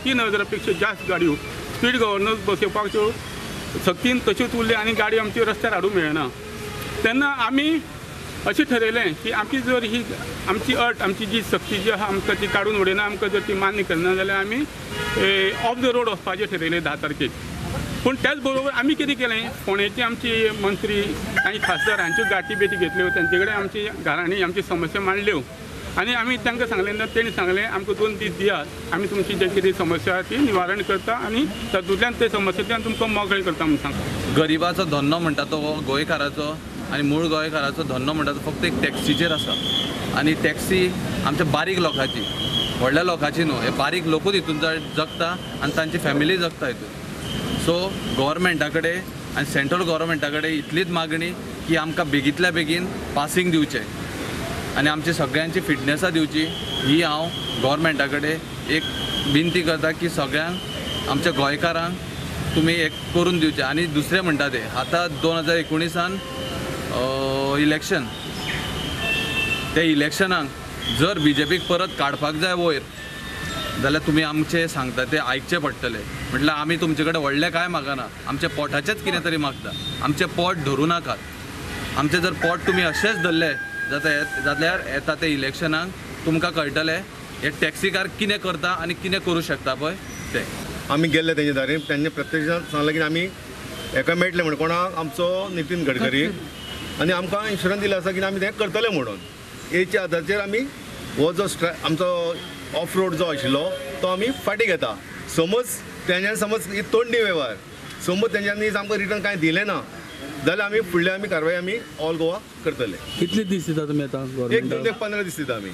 3000 पेक्षा जास्त गाडयो स्पीड गव्हर्नर बसोवपाच्यो सक्तीन तश्योच उरल्यो आनी गाडयो आमच्यो रस्त्यार हाडूंक मेळना. तेन्ना आमी अशें ठरयलें की आमची जर ही आमची अट आमची जी सक्ती जी आहा आमकां ती काडून उडयना, आमकां जर ती मान्य करना जाल्यार आमी ऑफ the road वचपाचें ठरयलें 10 तारखेक. पूण त्याच बरोबर आमी कितें केलें, फोंडेचे आमचे मंत्री आनी खासदार हांच्यो गांठी बेटी घेतल्यो, तांचे कडेन आमची घरांनी आमची समस्या मांडल्यो आनी आमी तांकां सांगलें ना, तेणी सांगलें आमकां 2 दीस दियात, आमी तुमची जे कितें समस्या आहा ती निवारण करता आनी तातूंतल्यान ते समस्येंतल्यान तुमकां मोकळें करता म्हूण सांगता. गरिबाचो धंदो म्हणटा तो गोंयकाराचो आनी मूळ गोंयकाराचो धंदो म्हणटा तो फक्त एक टॅक्सीचेर आसा आनी टॅक्सी आमच्या बारीक लोकांची, व्हडल्या लोकांची न्हू, हे बारीक लोकूच हितून जगता आनी तांची फॅमिली जगता हितून. सो गव्हर्मेंटा कडेन आनी सेंट्रल गव्हर्मेंटा कडेन इतलीच मागणी की आमकां बेगींतल्या बेगीन पासींग दिवचें आनी आमची सगळ्यांची फिटनेसां दिवची. ही हांव गव्हर्मेंटा कडेन एक विनंती करता की सगळ्यांक आमच्या गोंयकारांक तुमी एक करून दिवचें. आनी दुसरें म्हणटा तें आतां 2019 इलेक्शन, ते इलेक्शनाक जर बीजेपीक परत काडपाक जाय वयर जाल्यार तुमी आमचें सांगता तें आयकचें पडटलें. म्हटल्यार आमी तुमचे कडेन व्हडलें कांय मागना, आमच्या पोटाचेंच कितें तरी मागता. आमचें पोट धरूं नाकात, आमचें जर पोट तुमी अशेंच धरलें जाता जाल्यार येता ते इलेक्शनाक तुमकां कळटलें हे टॅक्सीकार कितें करता आनी कितें करूं शकता पळय तें. आमी गेल्ले तेंच्या दारीन, तेंचे प्रत्यक्षान सांगलें की आमी हेका मेळटलें म्हण कोणाक, आमचो नितीन गडकरी, आनी आमकां इन्शुरन्स दिलें आसा की आमी तें करतले म्हणून. हेच्या आधाराचेर आमी हो जो आमचो ऑफ रोड जो आशिल्लो तो आमी फाटीं घेता. समज तेंच्यांनी समज ही तोंडी वेव्हार, समज तेंच्यांनी आमकां रिटर्न कांय दिलें ना जाल्यार आमी फुडले आमी कारवाय आमी ऑल गोवा करतले. कितले दीस दिता तुमी आतां? एक 15 दीस दिता आमी.